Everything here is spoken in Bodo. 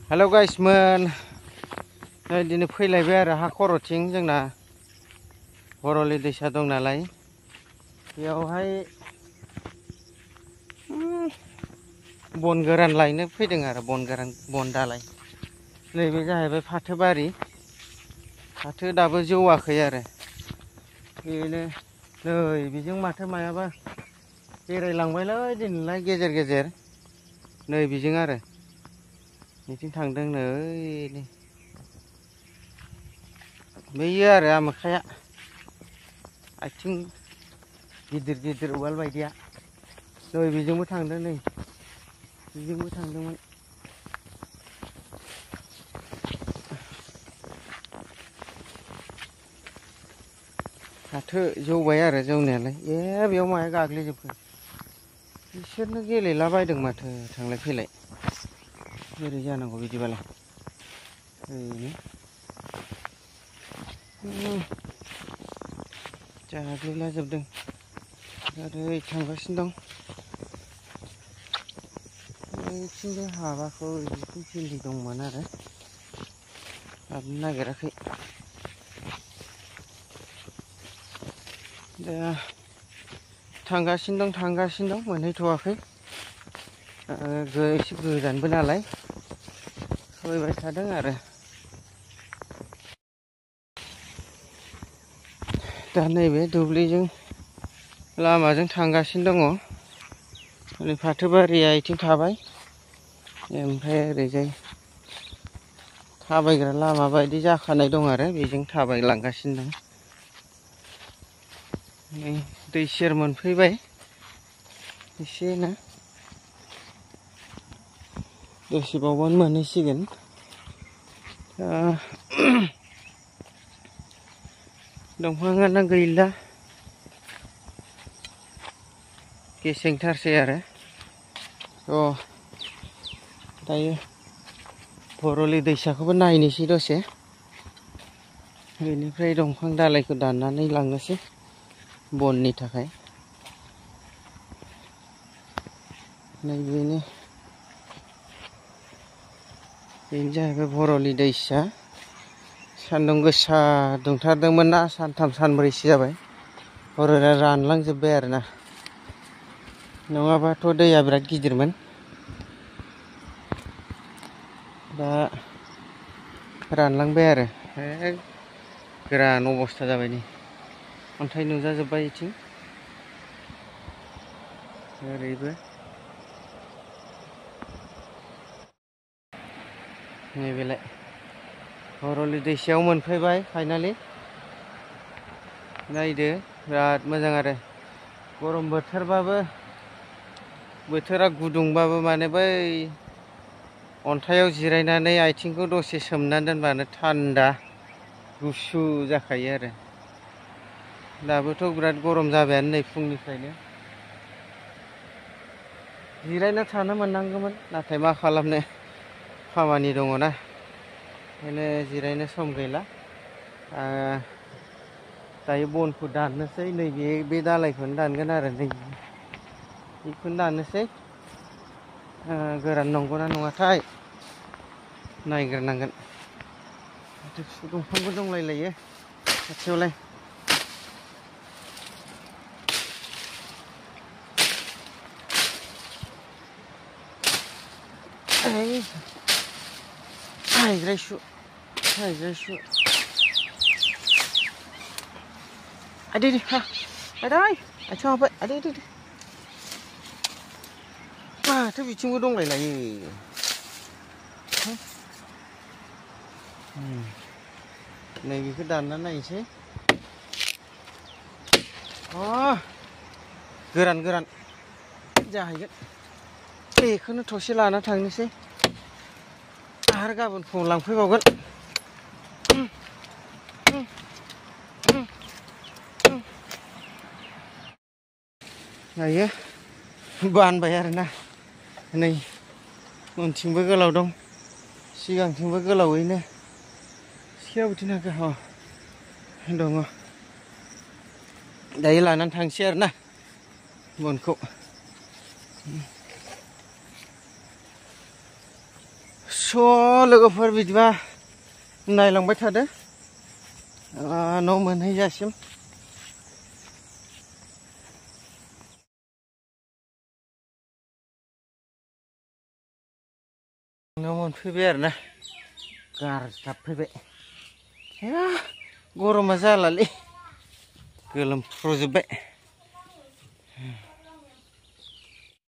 हेलो गाइस मोन दिनै फैलायबाय आरो हा खर'थिं जोंना भरलि दैसा दं नालाय बेयावहाय बन गोरान लायनो फैदों आरो बन गोरान बन दालाय नैबे जाहैबाय फाथो बारि फाथो दाबो जौवाखै आरो बेनो नै बेजों माथो मायाबा बेरायलांबायलै दिनैलाय गेजेर गेजेर नै बेजों आरो बिथिं थांदों नै बैयो आरो आमोखाया आथिं गिदिर गिदिर उवाल बायदिया नै बेजोंबो थांदों नै बेजोंबो थांदोंमोन फाथो जौबाय आरो जौनायालाय बेयाव माया गाग्लिजोबखो बिसोरनो गेलेला बायदों माथो थांलाय फैलाय बोरै जानांगौ बिदिबालाय ओरैनो जाग्लिला जोबदों आरो थांगासिनो दं बैथिंबो हाबाखौ बिथिं भिन्दि दंमोन आरो हाबनो नागिराखै दा थांगासिनो दं मोनहैथ'वाखै एसे गोजानबो नालाय फैबाय थादों आरो दा नैबे दुब्लिजों लामाजों थांगासिनो दङ ओरै फाथो बारिया इथिं थाबाय ओमफ्राय ओरैजाय थाबायग्रा लामा बायदि जाखानाय दं आरो बेजों थाबायलांगासिनो दं नै दै सेर मोनफैबाय एसेनो दसेबावबानो मोनहैसिगोन दंफाङानो गैला गेसेंथारसै आरो दायो भरलि दैसाखौबो नायनोसै दसे बेनिफ्राय दंफां दालाइखौ दाननानै लांनोसै बननि थाखाय बेनो जाहैबाय भरलि दैसा सान्दुं गोसा दुंथारदोंमोन ना सानथाम सानब्रैसो जाबाय भरलिया रानलांजोब्बाय आरोना नङाबाथ' दैया बिराद गिदिरमोन दा रानलांबाय आरो गोरान अबस्था जाबाय नै अन्थाइ नुजाजोब्बाय इथिं ओरैबो नैबेलाय भरलि दैसायाव मोनफैबाय फाइनालि नायदो बिराद मोजां आरो गरम बोथोरबाबो बोथोरा गुदुंबाबो माने बै अन्थाइयाव जिरायनानै आथिंखौ दसे सोमनानै दोनबानो थान्दा गुसु जाखायो आरो दाबोथ' बिराद गरम जाबायानो नै फुंनिफ्रायनो जिरायना थानो मोननांगौमोन नाथाय मा खालामनो खामानि दङ ना ओंखायनो जिरायनो सम गैला दायो बनखौ दाननोसै नैबे बे दालाइखौनो दानगोन आरो नै बेखौनो दाननोसै गोरान नंगौना नङाथाय नायग्रोनांगोन दंफांबो दंलायलायो खाथियावलाय हायद्रायसु आदै हा आदै आथिं हाबबाय आदै माथो बिथिंबो दंलायलायो नैबेखौ दानना नायनोसै गोरान जाहैगोन बेखौनो थसे लाना थांनोसै आरो गाबोन फुङाव लांफैबावगोन दायो बानबाय आरोना नै उनथिंबो गोलाव दं सिगांथिंबो गोलावैनो सिगां बिथिं दङ दायो लानानै थांसै आरोना बनखौ स' लोगोफोर बिदिबा नायलांबाय थादो न' मोनहैजासिम न' मोनफैबाय आरोना गारजाबफैबाय गरमा जालालै गोलोमफ्रुजोब्बाय